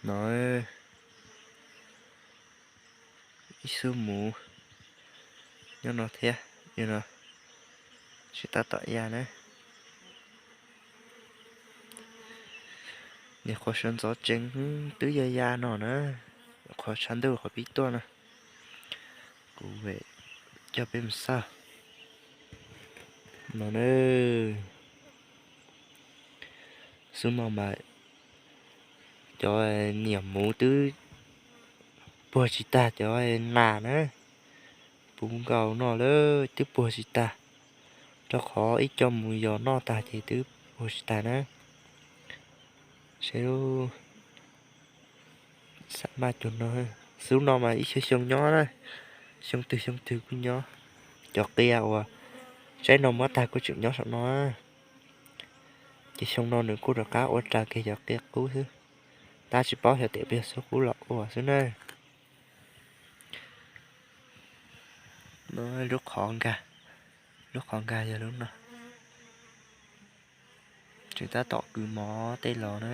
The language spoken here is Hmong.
No, ib xub muv nyob no thiab, no tsis tab tom ya na. Niag qhov sawv ntxov tsees twb ya ya no na, qhov tshav ntuj qhov pib tuaj na. Kuv coj peb mus xauj no na. Xub no mas cov niam muv twb puag tsis tag cov nas na. Puv nkaus no lawm twb puag tsis tag, rau qhov ib co mus yos noj tag ces twb puag tsis tag na. Seb, xav maj cuag no, xub no mas ib xyoos xyoo nyob na, xyoo twg xyoo twg kuj nyob. Cov qia uas tsaib no muab tag kuj tseem nyob saum no, ces xyoo no nws kuj rov qab ua raws kiag cov qia qub xwb. Tab tsis paub xyov tias puas yog xub qub los ua xwb na. Lub qhov nkag, lub qhov nkag yog lub no. Tseem tab tom kwv mov tej los na.